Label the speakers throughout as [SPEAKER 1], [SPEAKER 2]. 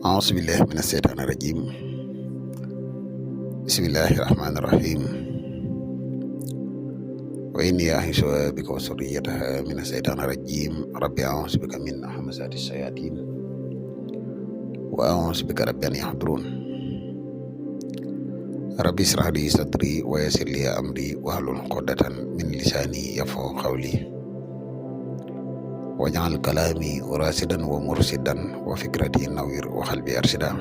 [SPEAKER 1] أعوذ بالله من الشيطان الرجيم بسم الله الرحمن الرحيم وإني أعيذها بك وذريتها من الشيطان الرجيم ربي أعوذ بك من همزات الشياطين وأعوذ بك ربي أن يحضرون ربي اشرح لي صدري ويسر لي أمري واحلل عقدة من لساني يفقهوا قولي واجعل كلامي راشدا ومرشدا وفكرتي نوير وقلبي أرشدا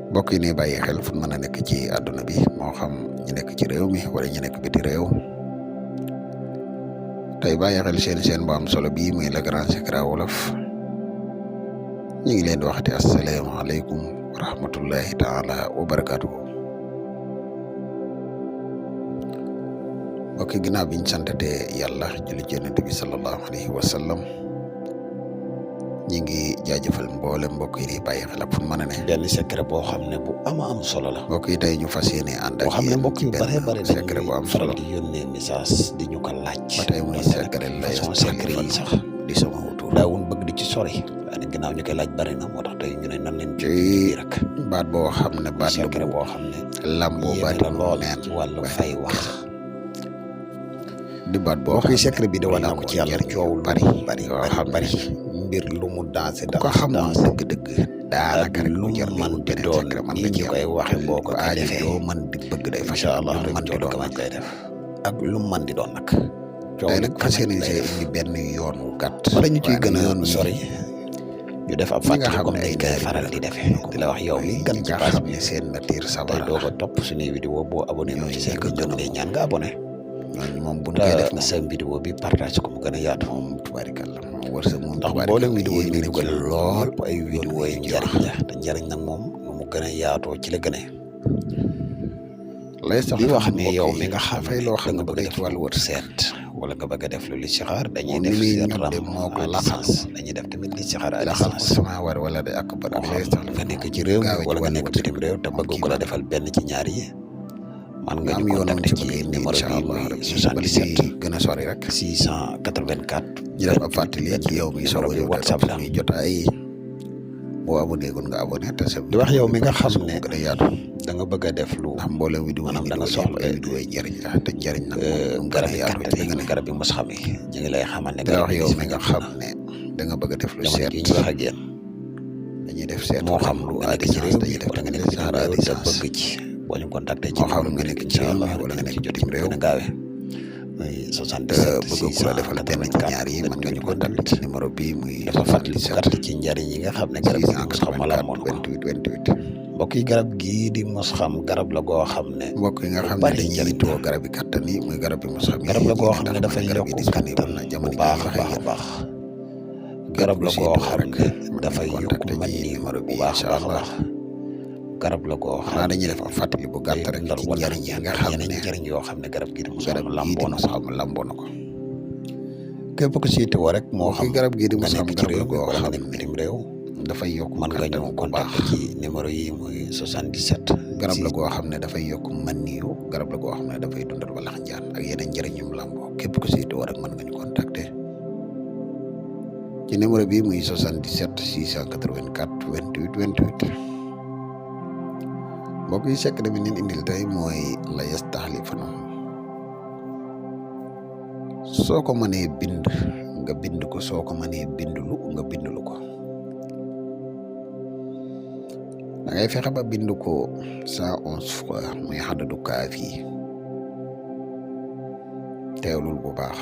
[SPEAKER 1] mbokk yi ne bàyyi xel fu mën a nekk ci àdduna bi moo xam ñu nekk ci réew mi wala ñu nekk biti réew tey bàyyi xel seen bu am solo bii muy Le Grand Secret Wolof ñu ngi leen di waxati asalaamaaleykum wa rahmatullahi taala wa barakaatuhu. mbokk yi ginnaaw biñ santatee yàlla julli ci Yonent bi sallallahu alayhi wa sallam ñi ngi jaajëfal mboolem mbokk yi di bàyyi xel ak fu mën a ne.
[SPEAKER 2] benn secret boo xam ne bu am solo la.
[SPEAKER 1] mbokk yi tey ñu fas yéene ànd ak
[SPEAKER 2] boo xam ne mbokk yu bare bare
[SPEAKER 1] secret bu am solo
[SPEAKER 2] di yónnee message di ñu ko laaj.
[SPEAKER 1] ba tey muy secret lay
[SPEAKER 2] façon secret yi sax
[SPEAKER 1] di sama wutur
[SPEAKER 2] daawun bëgg di ci sori. waaye ginnaaw ñu koy laaj bari na moo tax tey ñu ne nan leen
[SPEAKER 1] ci
[SPEAKER 2] rek
[SPEAKER 1] baat boo xam ne baat la
[SPEAKER 2] secret boo xam ne
[SPEAKER 1] lamboo
[SPEAKER 2] yéeme
[SPEAKER 1] baat
[SPEAKER 2] la lool
[SPEAKER 1] neen
[SPEAKER 2] ci wàllu fay wax.
[SPEAKER 1] di baat boo
[SPEAKER 2] mbokk yi
[SPEAKER 1] xam
[SPEAKER 2] secret bi de wana ko ci yàlla coow lu
[SPEAKER 1] bari
[SPEAKER 2] bari bari mbir lu mu dansé
[SPEAKER 1] ko xam moom dëgg-dëgg daanaka rek
[SPEAKER 2] lu
[SPEAKER 1] jar
[SPEAKER 2] man di
[SPEAKER 1] beneen
[SPEAKER 2] doon
[SPEAKER 1] secret man
[SPEAKER 2] nii ñu koy waxe boo ko
[SPEAKER 1] aajo
[SPEAKER 2] defee
[SPEAKER 1] joo mën di bëgg day fa
[SPEAKER 2] incha allah
[SPEAKER 1] lu mën di doon
[SPEAKER 2] man koy def ak lu man di doon nag
[SPEAKER 1] tey nag fas yéene see indi benn yoon wu gàtt
[SPEAKER 2] wala ñu ciy gën
[SPEAKER 1] yoon
[SPEAKER 2] a sori ñu def ab
[SPEAKER 1] ñi nga
[SPEAKER 2] fàttali
[SPEAKER 1] xam
[SPEAKER 2] comme
[SPEAKER 1] ne
[SPEAKER 2] dañ
[SPEAKER 1] ay
[SPEAKER 2] koy
[SPEAKER 1] gaari
[SPEAKER 2] faral di defee di la wax yow mi gan
[SPEAKER 1] ñi
[SPEAKER 2] ci
[SPEAKER 1] nga
[SPEAKER 2] page
[SPEAKER 1] xam
[SPEAKER 2] bi
[SPEAKER 1] ne seen nature
[SPEAKER 2] tey
[SPEAKER 1] sawara
[SPEAKER 2] doo
[SPEAKER 1] la
[SPEAKER 2] ko topp suñuy vidéo boo abonné wu ci seen
[SPEAKER 1] ñooñu
[SPEAKER 2] ñoo ngi lay ñaan nga abonné
[SPEAKER 1] ñooñu moom bu ñu koy def
[SPEAKER 2] te sa vidéo bi partage ko mu gën a yaatu
[SPEAKER 1] moom tubaarikàlla moom wërsëg moom
[SPEAKER 2] ndax mboolem vidéo yi ñu dugal lool ay vidéo yi njariñ la te njariñ nag moom nu mu gën a yaatoo ci la gën a
[SPEAKER 1] lay sax
[SPEAKER 2] di wax ne yow mi nga xam
[SPEAKER 1] dafay loo xam ne
[SPEAKER 2] nga
[SPEAKER 1] bu
[SPEAKER 2] bëgg a
[SPEAKER 1] dee
[SPEAKER 2] def
[SPEAKER 1] ci wàllu wërsëg
[SPEAKER 2] seet wala nga bëgg a def lu listixaar dañuy
[SPEAKER 1] moom
[SPEAKER 2] def
[SPEAKER 1] ni muy
[SPEAKER 2] seet
[SPEAKER 1] ñor
[SPEAKER 2] ram
[SPEAKER 1] de moo ko
[SPEAKER 2] à
[SPEAKER 1] laxal
[SPEAKER 2] distance dañuy def tamit listixaar à
[SPEAKER 1] la xam
[SPEAKER 2] distance
[SPEAKER 1] sama war wala de ak bara
[SPEAKER 2] moo
[SPEAKER 1] lay
[SPEAKER 2] xam
[SPEAKER 1] sax
[SPEAKER 2] nga nekk ci réew mi wala nga nekk bitim réew te bëgg ko la defal benn ci ñaar yi man nga
[SPEAKER 1] am
[SPEAKER 2] ñu
[SPEAKER 1] yoonam
[SPEAKER 2] contacter
[SPEAKER 1] ci bëgg
[SPEAKER 2] ci
[SPEAKER 1] indi
[SPEAKER 2] numéro
[SPEAKER 1] incha
[SPEAKER 2] bi
[SPEAKER 1] allah
[SPEAKER 2] muy
[SPEAKER 1] rabbi
[SPEAKER 2] 77
[SPEAKER 1] gën a sori rek
[SPEAKER 2] 684
[SPEAKER 1] ñu def ab fàttali ci yow mi soo
[SPEAKER 2] numéro bi
[SPEAKER 1] ñëw
[SPEAKER 2] WhatsApp la
[SPEAKER 1] muy jotaay boo abonné gun nga abonné te sa
[SPEAKER 2] di wax yow mi nga xam ne
[SPEAKER 1] gën a yaatu
[SPEAKER 2] da nga bëgg a def lu
[SPEAKER 1] ndax mboolem vidéo
[SPEAKER 2] maanaam
[SPEAKER 1] yi
[SPEAKER 2] da nga
[SPEAKER 1] vidéo
[SPEAKER 2] soxla
[SPEAKER 1] ay vidéo yi njëriñ la te njëriñ nag moom
[SPEAKER 2] garab
[SPEAKER 1] gën a
[SPEAKER 2] yi
[SPEAKER 1] yaatu
[SPEAKER 2] kàtt
[SPEAKER 1] te
[SPEAKER 2] yi
[SPEAKER 1] gën a
[SPEAKER 2] garab yi mos xam yi ñu ngi lay xamal ne
[SPEAKER 1] di la wax yow mi
[SPEAKER 2] gis
[SPEAKER 1] nga xam ne da nga bëgg a def lu
[SPEAKER 2] jamono
[SPEAKER 1] seet
[SPEAKER 2] ji ñu wax ak yéen
[SPEAKER 1] dañuy def seet
[SPEAKER 2] moo xam
[SPEAKER 1] lu
[SPEAKER 2] nga
[SPEAKER 1] à
[SPEAKER 2] nekk ci réew
[SPEAKER 1] distance dañuy
[SPEAKER 2] mi
[SPEAKER 1] def
[SPEAKER 2] wala nga
[SPEAKER 1] tamit
[SPEAKER 2] nekk ci
[SPEAKER 1] saar à
[SPEAKER 2] réew te
[SPEAKER 1] distance
[SPEAKER 2] bëgg ci boo ñu contacté ci
[SPEAKER 1] moo xam nga nekk ci réew mi
[SPEAKER 2] incha
[SPEAKER 1] wala nga nekk ci
[SPEAKER 2] jot
[SPEAKER 1] bitim réew
[SPEAKER 2] gën a gaawee muy 77
[SPEAKER 1] bëgg ku la defal benn ci ñaar yi mën nga ñu contacter ci numéro bi muy
[SPEAKER 2] dafa fàttali bu gàtt ci njariñ yi nga xam ne garab gi mos xam wala amoon ko
[SPEAKER 1] 28
[SPEAKER 2] mbokk yi garab gii di mos xam garab la goo xam ne
[SPEAKER 1] mbokk yi nga xam ne
[SPEAKER 2] bari
[SPEAKER 1] dañuy
[SPEAKER 2] njariñ
[SPEAKER 1] too garab yi kattan yi muy garab yi mos xam
[SPEAKER 2] garab la goo xam ne
[SPEAKER 1] ndax
[SPEAKER 2] dafay
[SPEAKER 1] garab yi
[SPEAKER 2] yokk
[SPEAKER 1] disponible
[SPEAKER 2] kattan
[SPEAKER 1] na
[SPEAKER 2] bu
[SPEAKER 1] jamono
[SPEAKER 2] baax a
[SPEAKER 1] ji
[SPEAKER 2] baax a baax garab la goo xam ne dafay yokk man ni
[SPEAKER 1] numéro bi
[SPEAKER 2] bu baax a
[SPEAKER 1] incha
[SPEAKER 2] baax a
[SPEAKER 1] allah
[SPEAKER 2] baax garab la goo xam
[SPEAKER 1] xanaa dañuy def am fàttali bu gàtt rek ci njariñ yi nga xam ne
[SPEAKER 2] njariñ yoo xam ne garab gi di mos
[SPEAKER 1] garab
[SPEAKER 2] xam
[SPEAKER 1] gii di
[SPEAKER 2] lamboo na
[SPEAKER 1] mos
[SPEAKER 2] ko
[SPEAKER 1] xam lamboo na ko
[SPEAKER 2] képp ku siite woo rek moo xam
[SPEAKER 1] garab gii di
[SPEAKER 2] nga
[SPEAKER 1] mos xam
[SPEAKER 2] nekk ci
[SPEAKER 1] garab la
[SPEAKER 2] réew mi
[SPEAKER 1] goo
[SPEAKER 2] wala nga
[SPEAKER 1] xam
[SPEAKER 2] nekk
[SPEAKER 1] ne
[SPEAKER 2] bitim réew
[SPEAKER 1] dafay yokk
[SPEAKER 2] mën nga
[SPEAKER 1] kattan
[SPEAKER 2] ñu
[SPEAKER 1] bu baax
[SPEAKER 2] contacter ci numéro yi muy 77
[SPEAKER 1] garab la goo xam ne dafay yokk man niyu garab la goo xam ne dafay dundal wala njaan ak yeneen njëriñ yu mu lamboo képp ku siite woo rek mën nga ñu contacter ci numéro bi muy 77 684 28 28 mbokk yi secret bi leen indil tey mooy la yastaxlifana soo ko mënee bind nga bind ko soo ko mënee bindulu nga bindulu ko da ngay fexe ba bind ko 111 fois muy xadadu kaaf yi teewlul bu baax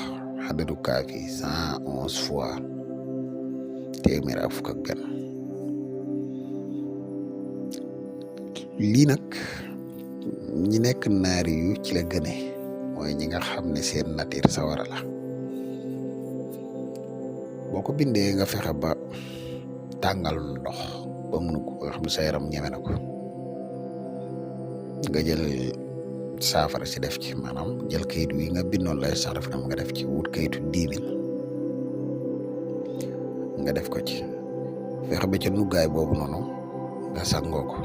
[SPEAKER 1] xadadu kaaf yi 111 fois téeméer ak fukk ak benn lii nag ñi nekk naari yu ci la gëne mooy ñi nga xam ne seen nature sawara la boo ko bindee nga fexe ba tàngal ndox ba mu nugg nga xam ne sa yaram ñeme na ko nga jël saafara si def ci maanaam jël kayit wi nga bindoon lay sax def na nga def ci wut kayitu 10 000 nga def ko ci fexe ba ca nuggaay boobu noonu nga sangoo ko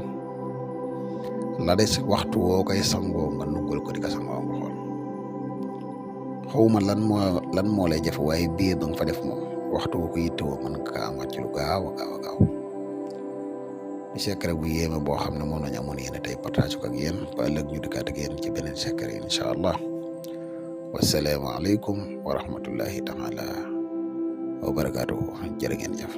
[SPEAKER 1] la des waxtu woo koy sangoo nga nuggal ko di ko sangoo nga xool xawma lan moo lay jafe waaye biir ba nga fa def moom waxtu ko yittewoo mën nga kaa amaat ci lu gaaw a gaaw di secret bu yéeme boo xam ne moom lañ amoon yéen tey partage ko ak yéen ba ëllëg ñu dikkaat ak yéen ci beneen secret incha allah wasalaamu aleykum wa rahmatullahi taala wa barakaatuhu jërë ngeen jëf